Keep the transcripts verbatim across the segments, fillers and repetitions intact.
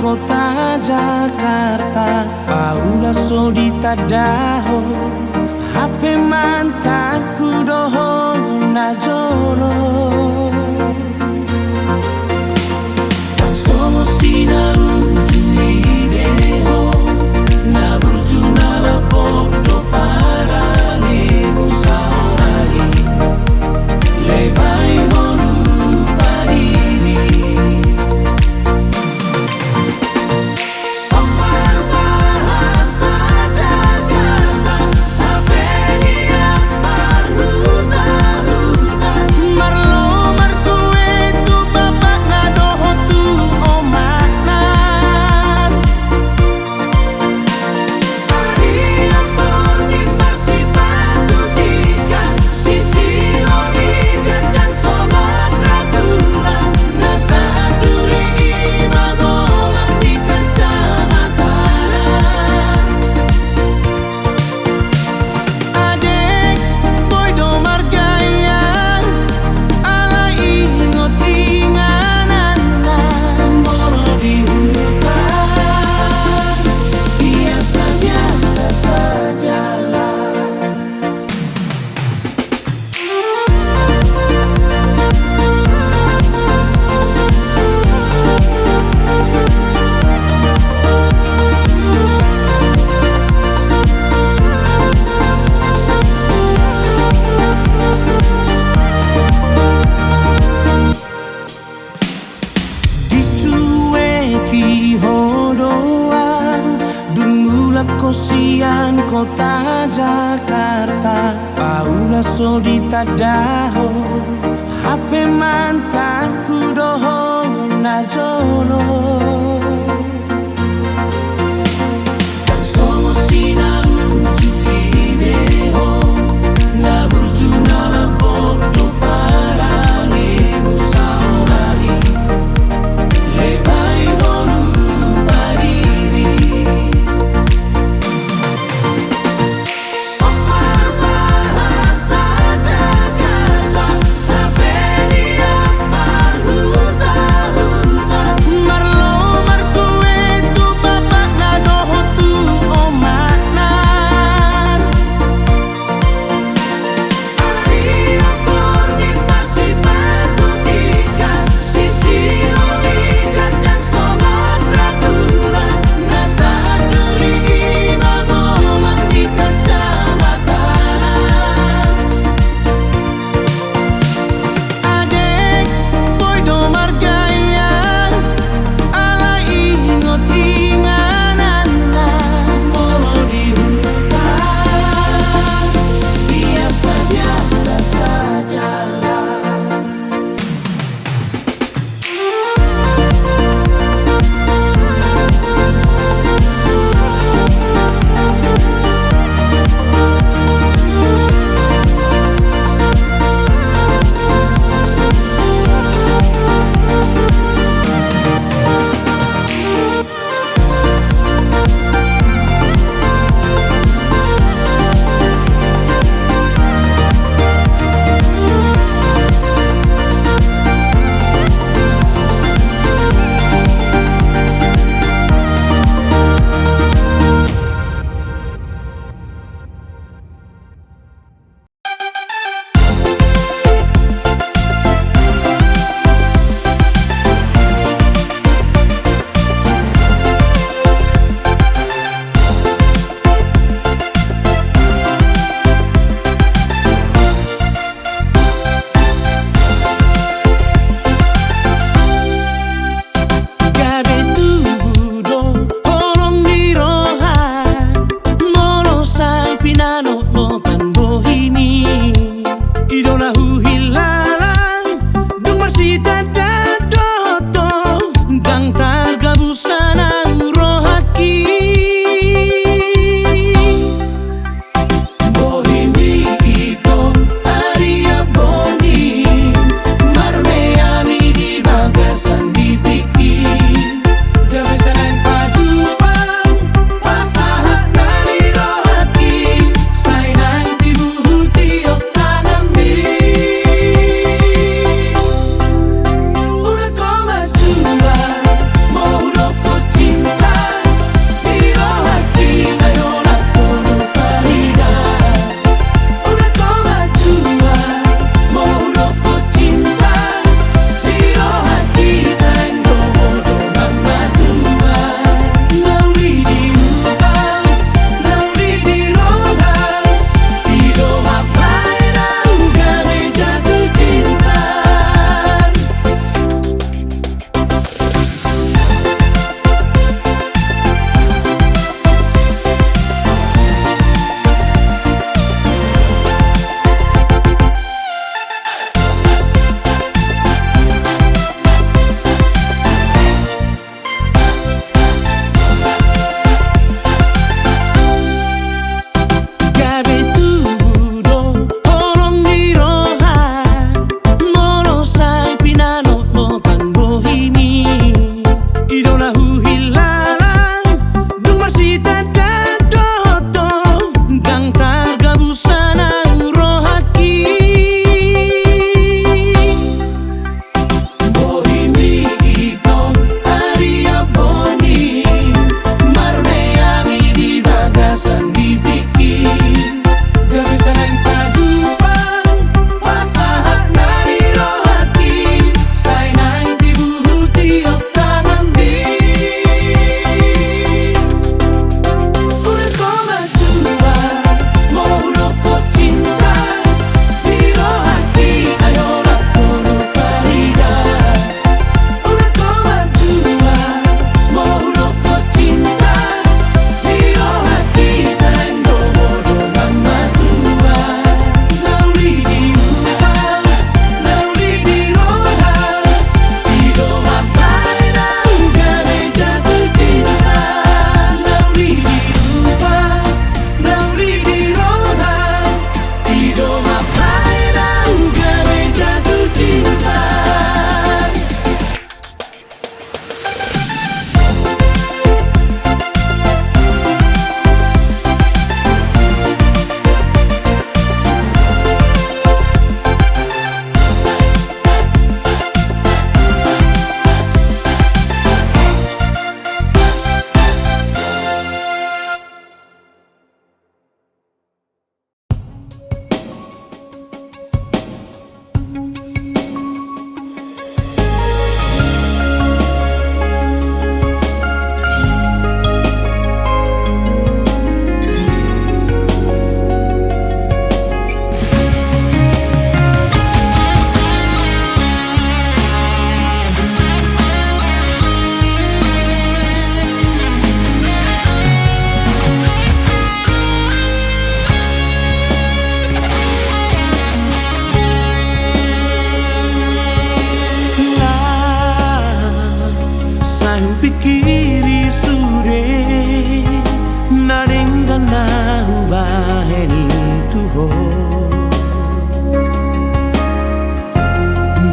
Kota Jakarta, paula so ditandahon, hape mantanku do ho najolo. Songon si na uju i do ho, na burju na lambok do paralemu saonari, lebai ho lupa diri. Adek, boi do margaya, ala ingot ingananna. Molo di huta, biasa-biasa sajalah. Dicueki ho do au, dung mulak ho sian kota Jakarta, paula so ditandahon, hape mantanku do ho najolo.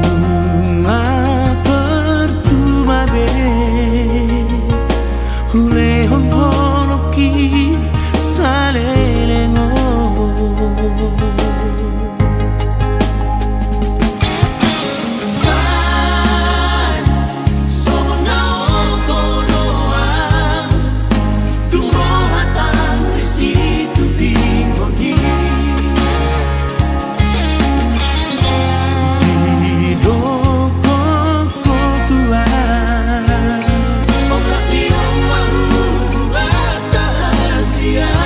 Nunga percuma be hulehon holongki saleleng on. Sai songon na oto do au, dung rohanta ri situpingon i. Didok ho tu au, olat ni on ma hubunganta sian.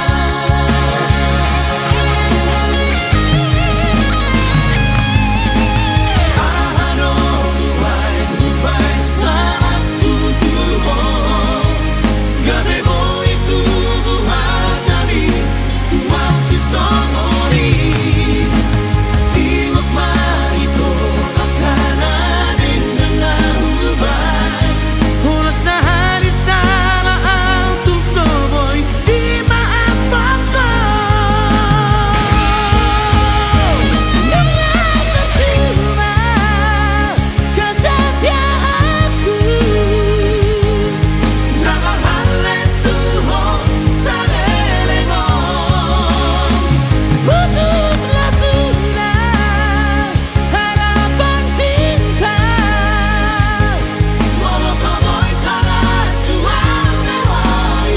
Aha do nuaeng hubaen salangku tu ho? Gabe boi tubu hatami tu au sisongon i. Ingot ma ito angka na denggan na hubaen. Holan sahali sala au tung so boi dimaafkan. Nunga percuma kesetiaanku. Na marhallet tu ho saleleng on. Putuslah sudah harapan cinta. Molo so boi tarjual do ho ito.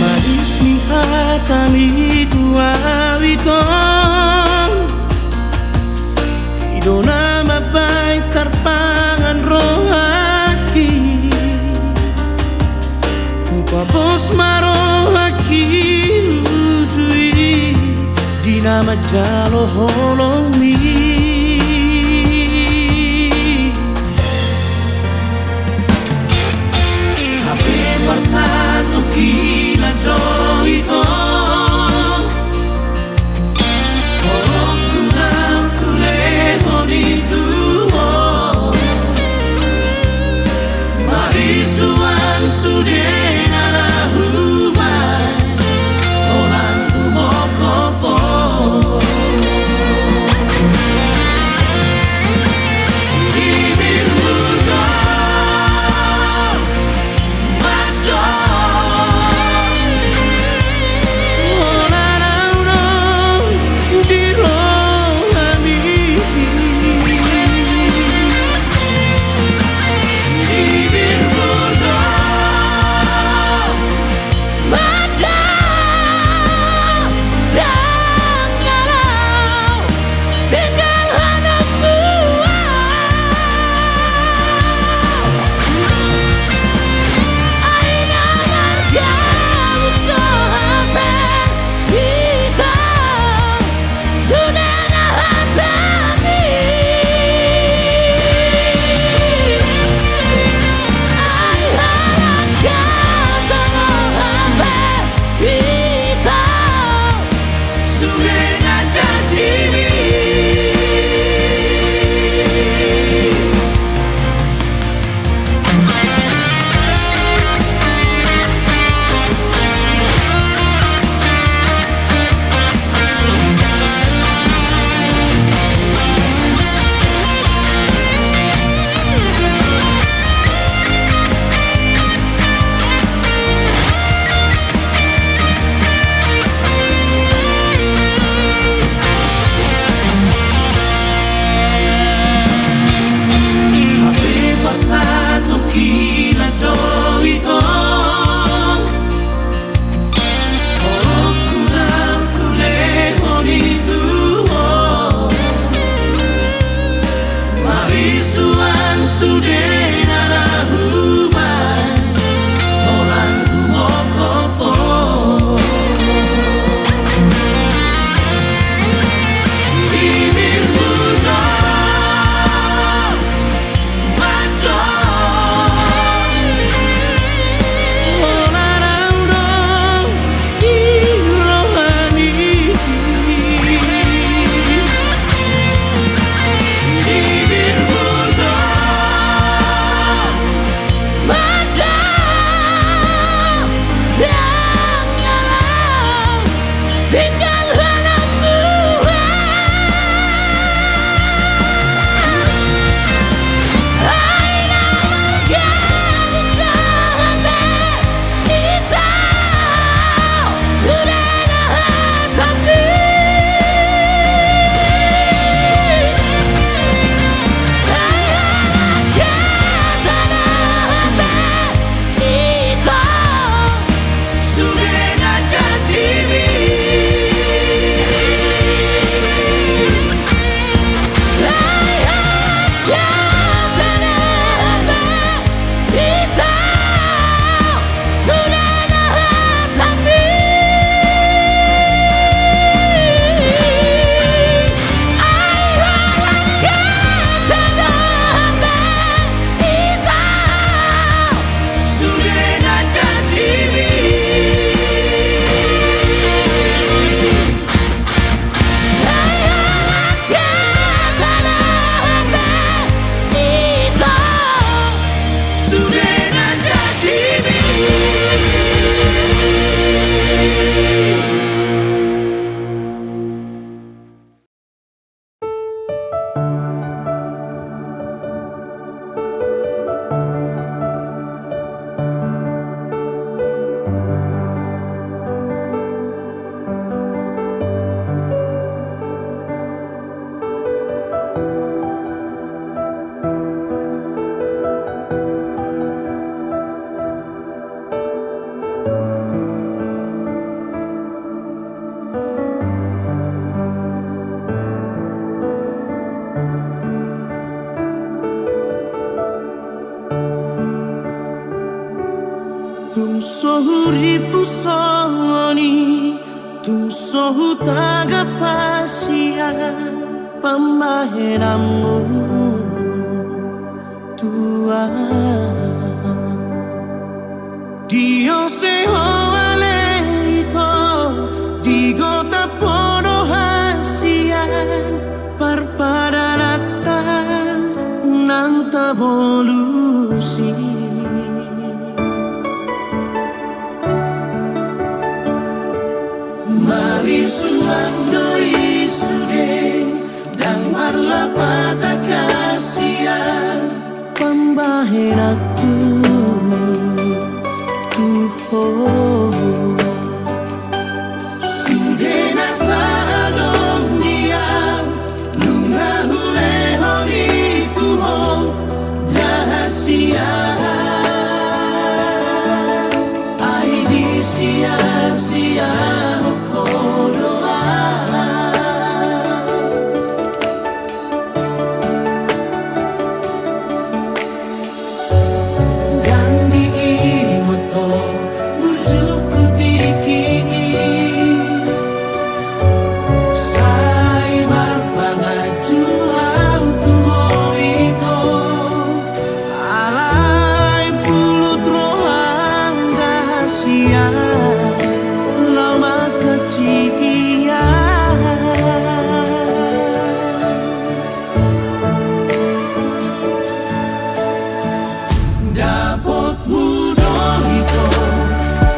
Manis ni hata ni tu au ito, i do na mambahen tarpangan rohangki. manjalo holongmi. Hape parsatongkinan do i tong, holongku na hulehon i tu ho. Marisuang sude na ra hubaen, holan humongkop ho. Bibirmu do mandok, holan au do di rohami. Bibirmu do mandok, ndang na laho tinggalhon hamu au. Ai na margabus do hape hita, sude na hatami. Ai halak Gata do hape hita, sude na jatimi. Hape parsatongkinan do i tong, holongku na hulehon i tu ho. Marisuang sude na ra hubaen, holan humongkop ho. Bibirmu do mandok, holan au do di rohami. Bibirmu do mandok, ndang na laho tinggalhon hamu au. Ai na margabus do hape hita, sude na hatami. Ai halak Gata do hape hita, sude na jatimi. Ai halak Gata do hape hita, sude na hatami. Ai halak Gata do hape hita, sude na jatimi. Ai halak Gata do hape hita, sude na jatimi. Tung so hurippu songon i, Tung so hutangihon sian pambahenanmu, Tuhan. Diosehon ale ito, digotap Ho do hasian parpadananta nang tabolus i. Marisuang do i sude, ndang marlapatan hasian pambahenanku tu Ho. Sude nasa adong di Ho, nunga hulehon i tu Ho, ndang hasian, ai disiasiahon Ho do ahu. Ndang diingot Ho burjungku tingki i, sai marpanganju ahu tu Ho ito. Alai pulut rohangku ndang hasian laho mangkacikian. Dapotmu do ito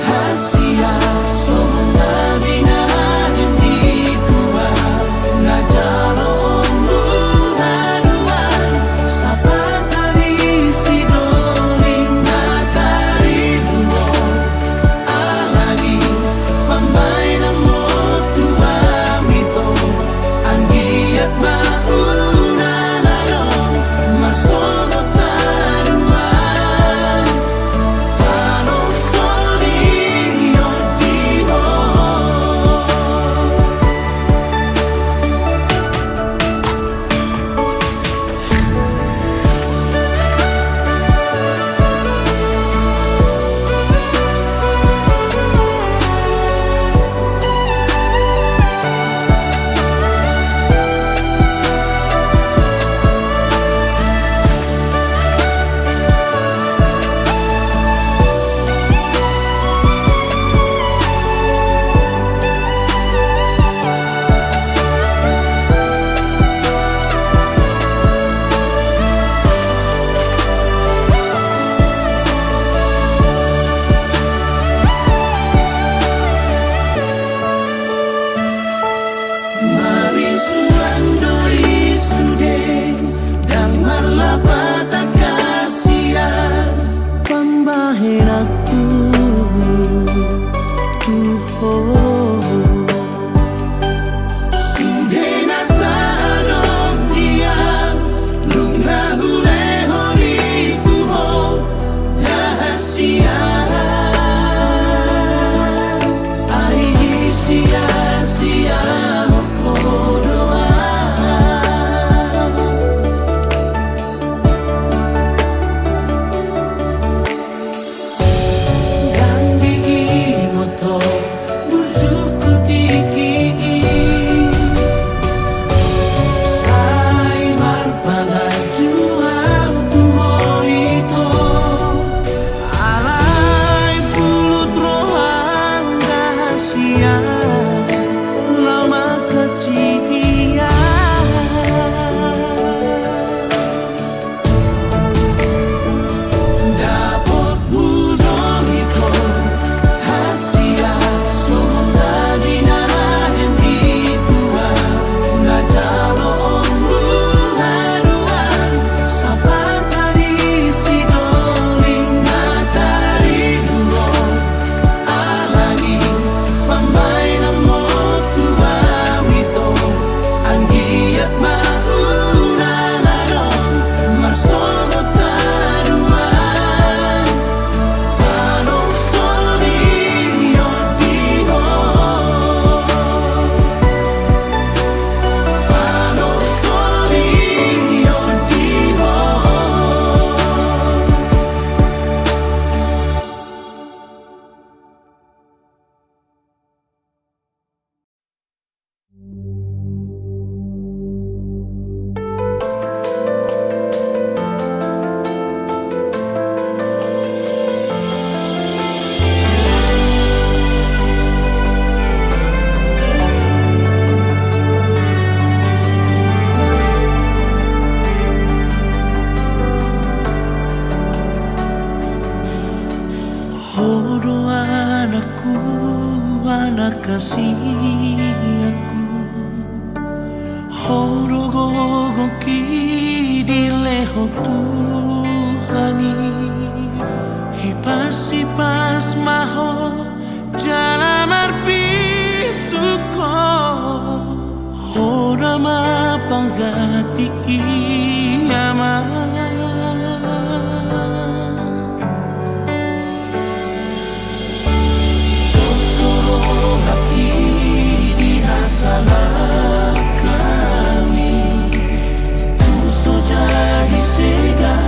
hasian songon na binahen ni Tuhan, na jaloonmu haduan, sapata ni sidoli na taribu on. Alani pambahenanmu tu ahu ito, anggiat ma unang adong marsogot haduan, panongsolion di Ho. Marisuang do i sude, ndang marlapatan hasian pambahenanku tu Ho. Sude nasa adong di Ho, nunga hulehon i tu Ho, ndang hasian, ai disiasiahon Ho do ahu. Ndang diingot Ho burju Ho do anakku, anak kesayanganku. Ho do gogongki dilehon Tuhan i. Hipas-hipas ma ho jala marbisuk ho. Ho nama panggantingki, Ama. Dos do rohangki di na salangkami, tung so jadi sega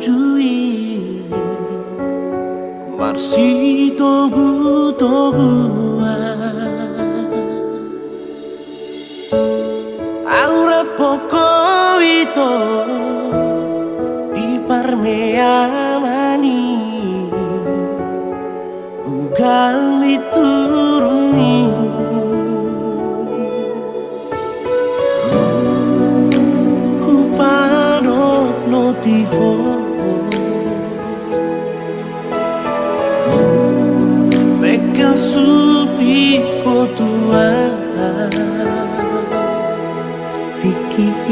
dui marsitogutoguan. Au rap ho ito di parmeaman i, ugal ni turun i. Hupadothon ho bengkel suping ho tu ahu tingki i.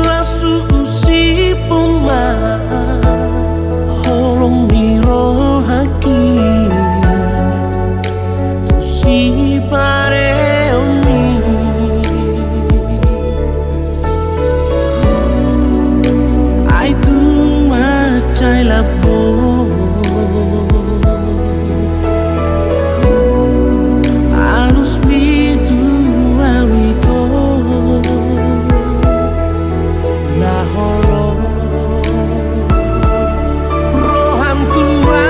Laos huusihon ma holong ni rohangki tu sipareon i. Ai tung mansai lambok alus pitu au ito na holong roham tu ahu.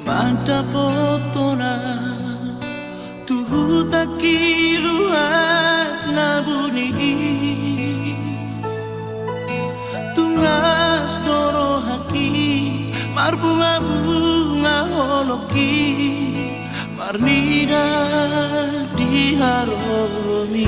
Pandapothona tu huta kiluat na buni, tung las do rohangki, marbungabunga holongki, marnida di haroromi.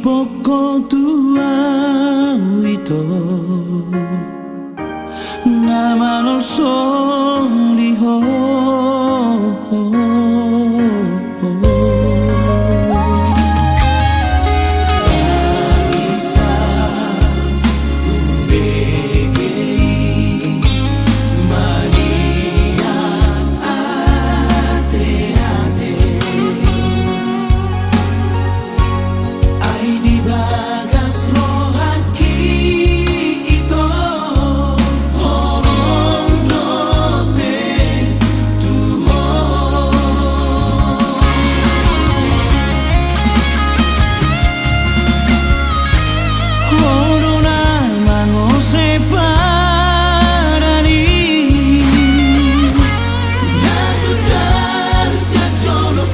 Pokok tu ahu ito na manolsoli ho. Ai di bagas rohangki ito, holong dope tu ho. Ho do na mangose padan i. Na tundal sian jolo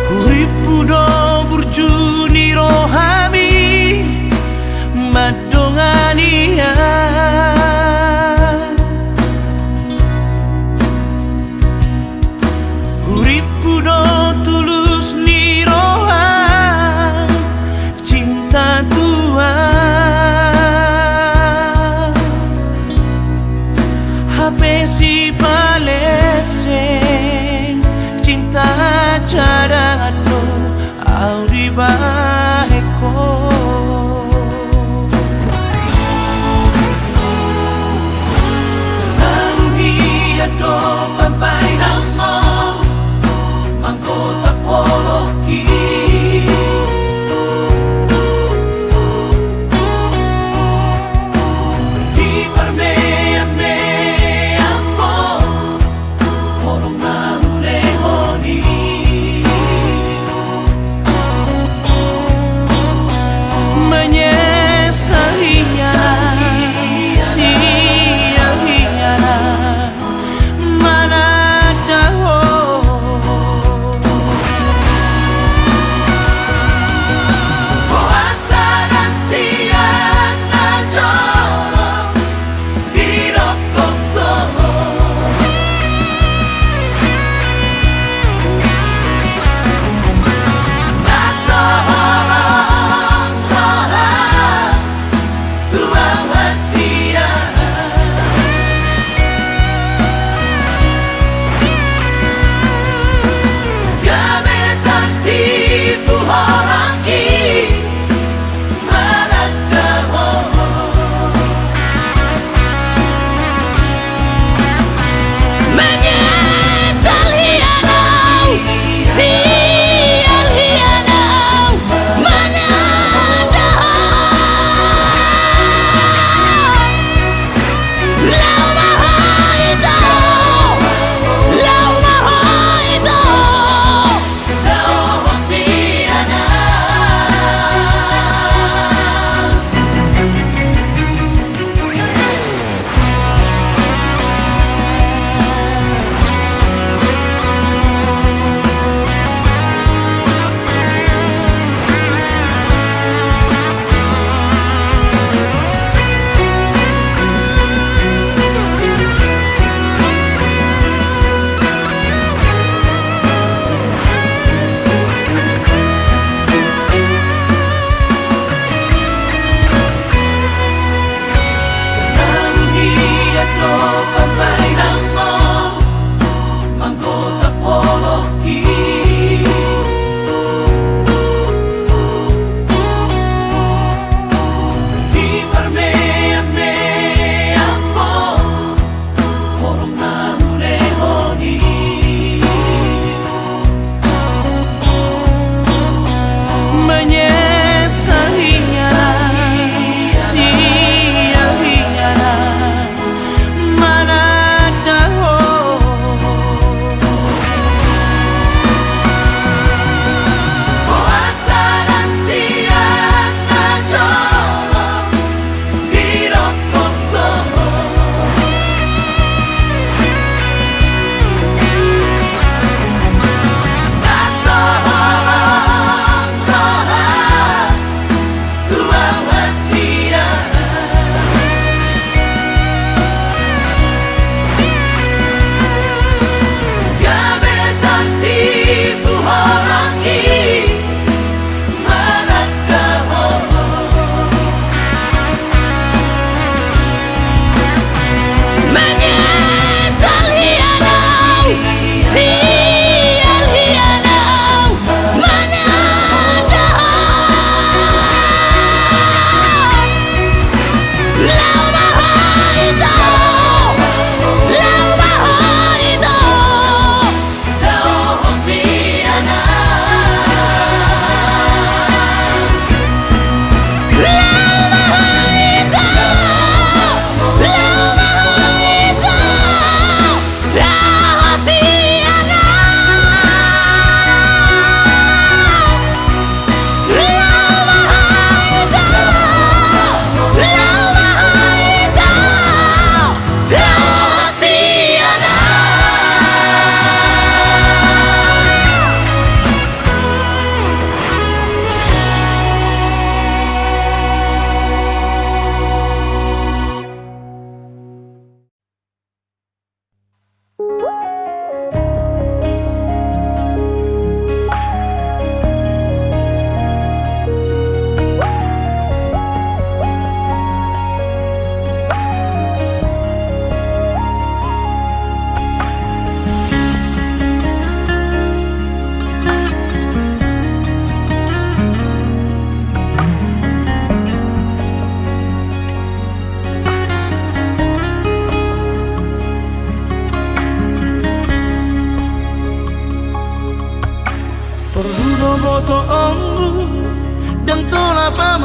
Hurippu do burju ni rohami mandongani au. Hurippu do tulus ni roha cinta tu au. Hape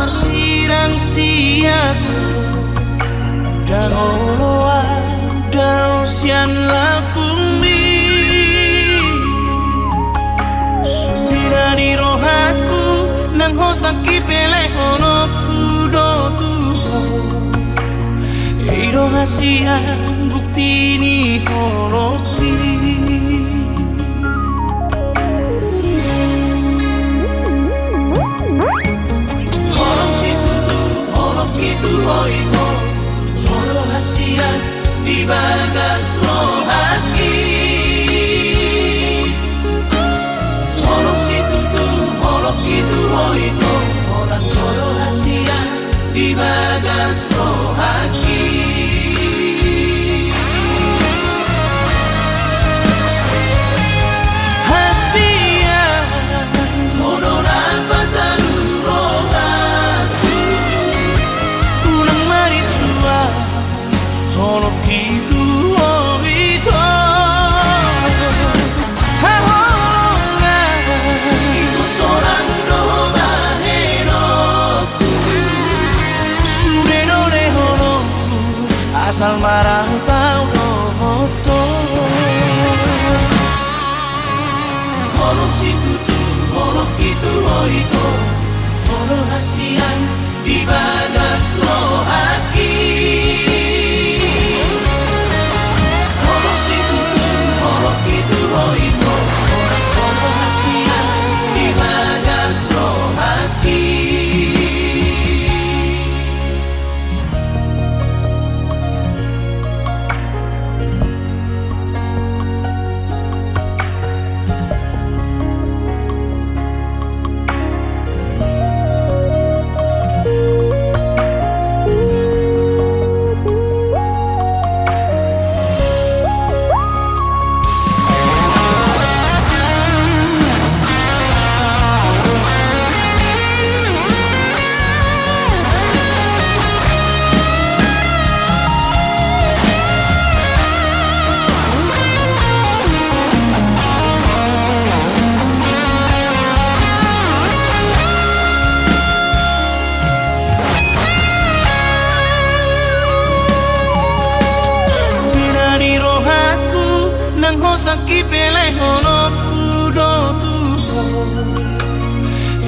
Sirang siak, ndang olo au dao sian lambungmi. Sude na di rohangku nang hosak i pele holongku do tu ho. I do hasian bukti ni holongki. Holong situtu, holongki tu ho ito, ho do hasian di bagas rohangki. Holong situtu, holongki tu ho ito, holan ho do hasian di bagas rohangki. Hasian, ho do na patalu rohangku. Unang marisuang, holongki tu ho ito. Haholongan, ito sonang do bahenonku. Sude do lehononku, asal marambau dohot ho. Holong situtu, holongki tu ho ito, ho do hasian di bagas rohangki. Holong situtu, holongki tu ho ito, ho do hasian di bagas rohangki. Sude na di rohangku nang hosak i pele holongku do tu ho.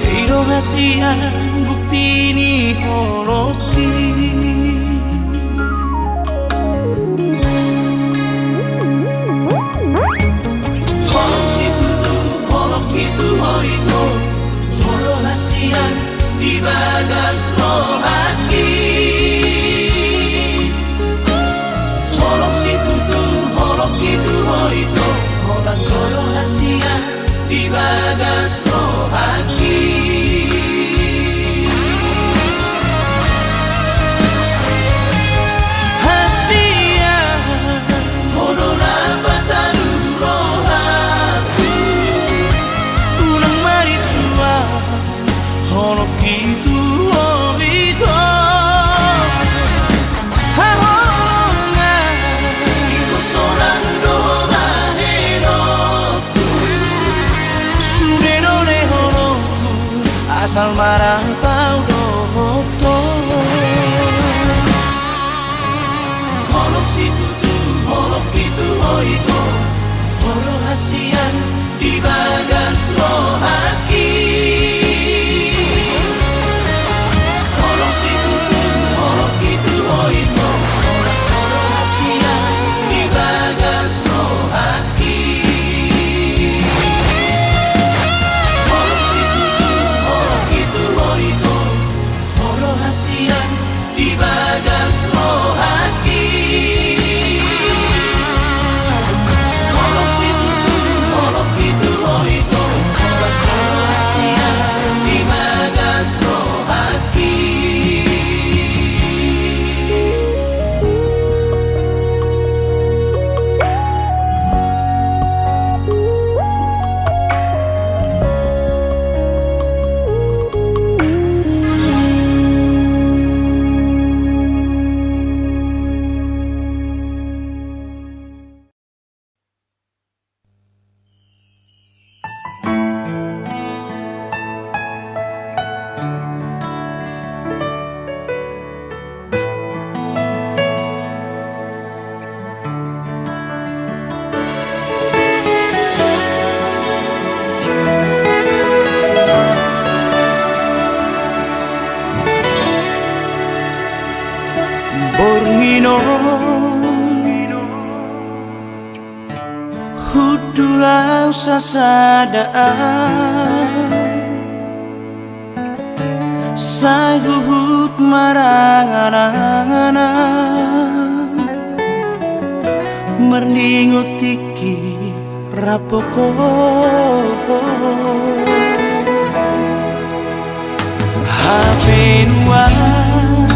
I do hasian bukti ni holongki. Holong situtu, holongki tu ho ito, ho do hasian di bagas rohangki. Holong situtu, holongki tu ho ito, holan ho do hasian di bagas rohangki. Borngin on hundul au sasada, sai huhut marangan-angan, marningot tingki rap ho. Hape nuaeng,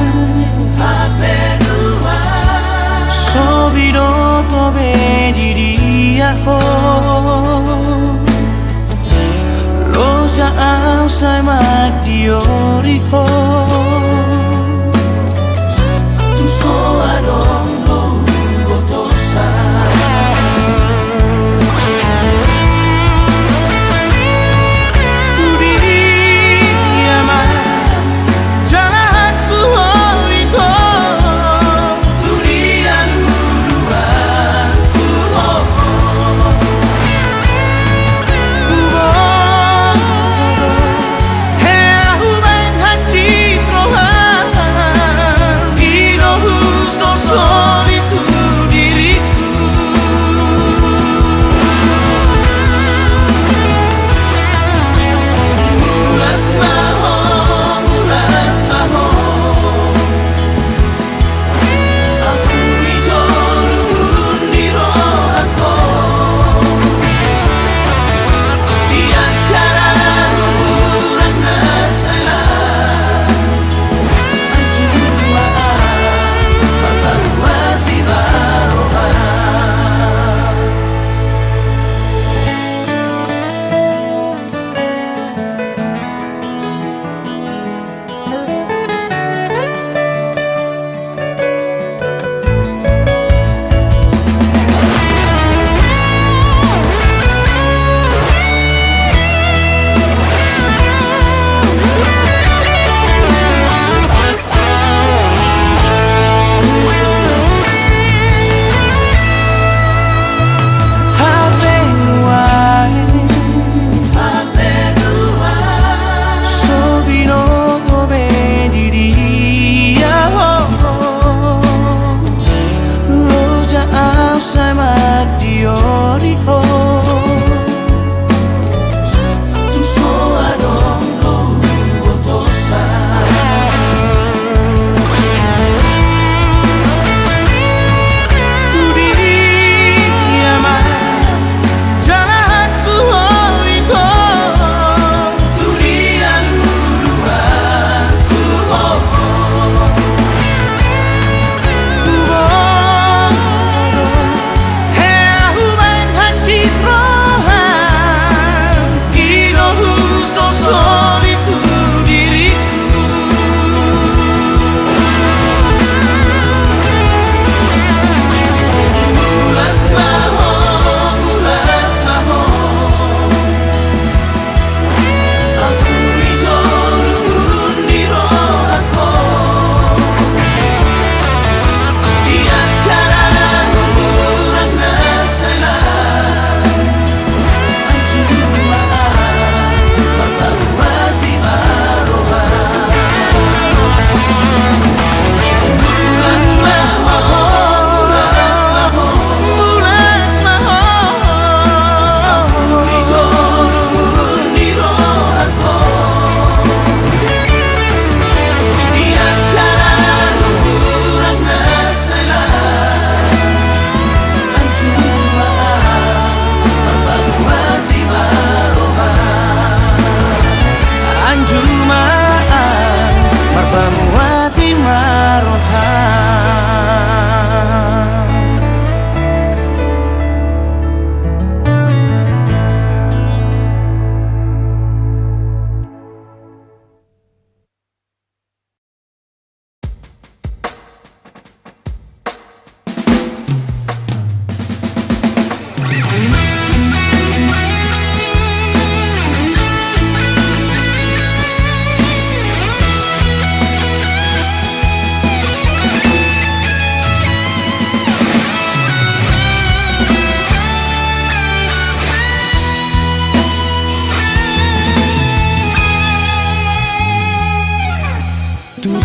hape nuaeng, so binoto be di dia ho. Loja au sai mandiori ho. Tung so adong do hubotosa. Tu dia ma jalahanku ho ito. Tu dia luluanku ho. Huboto do hea hubahen.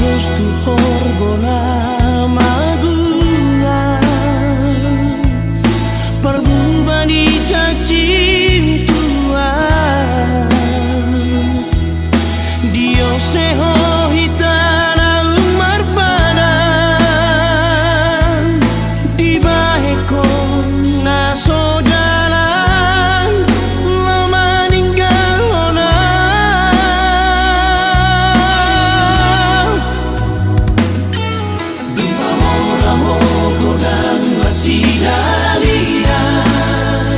Dos tu horbo na magula, parbuba ni cacing tua. Diose ho hita na ummarpadan, dibahen ho na so dalan, laho maninggalhon au. Dung mamora ho godang masida liat,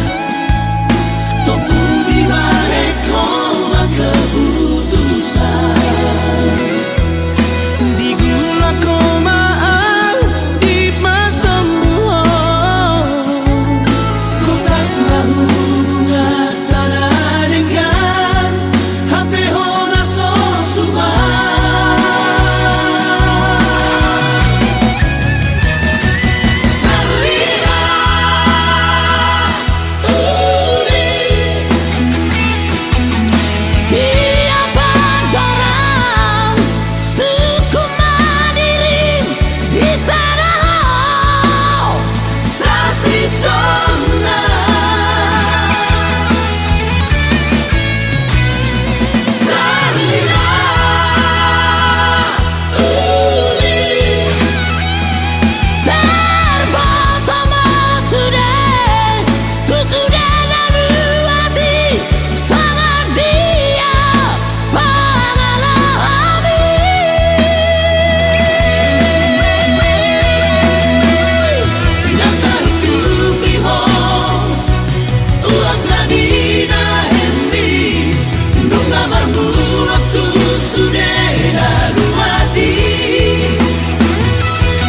tompu dibahen ho ma keputusan. Digulak ho ma au, dipasombu ho. Gotap ma hubungan tana denggan, hape hona so suman. Sarlina, uli. Tiap pantorang, sungkun ma dirim, di sada ho. Sasintongna. Sarlina, uli. Tarboto ma sude, tu sude na luat i, songon dia pangalahomi. Ndang tartutupi ho uap na binahenmi, nunga marmuak tu sude na luat i.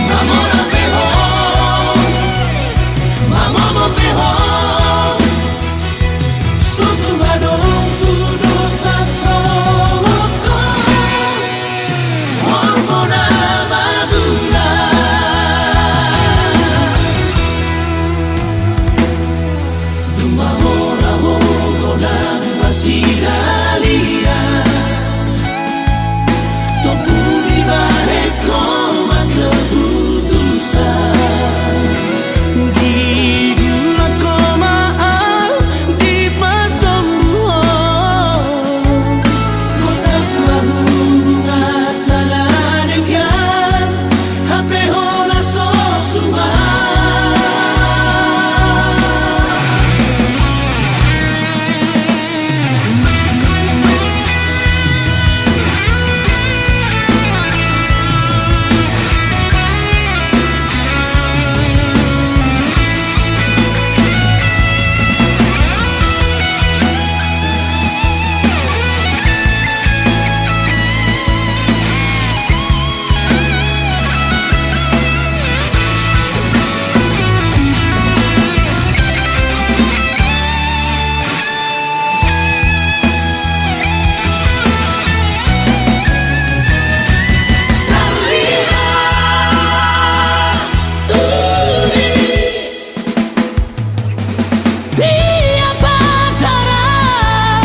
Mamora pe ho, mangomo pe ho, so tung adong tu dos sasongop ho. Horbo na magula. Dung mamora ho godang masida liat, tompu dibahen ho ma keputusan. Digulak ho ma au, dipasombu ho. Gotap ma hubungan tana denggan, hape hona so suman. Tiap pantorang,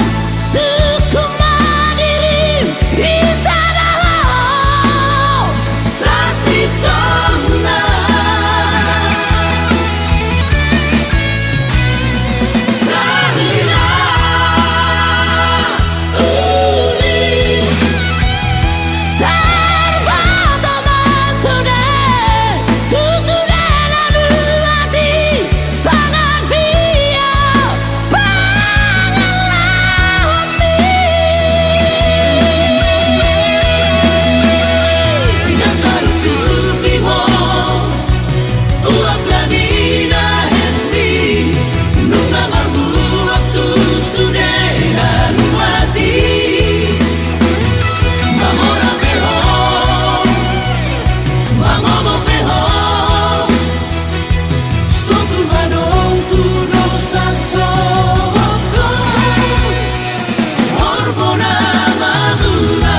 sungkun ma dirim, di sada ho sasintongna. Sarlina, uli. Tarboto ma sude, tu sude na luat i, songon dia pangalahomi. Ndang tartutupi ho uap na binahenmi, nunga marmuak tu sude na luat i. Mamora pe ho, mangomo pe ho, so tung adong tu dos sasongop ho. Horbo na magula.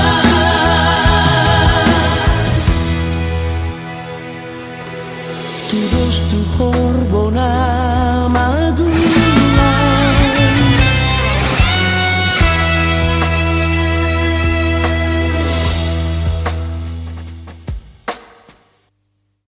Tudos tu horbo na magula.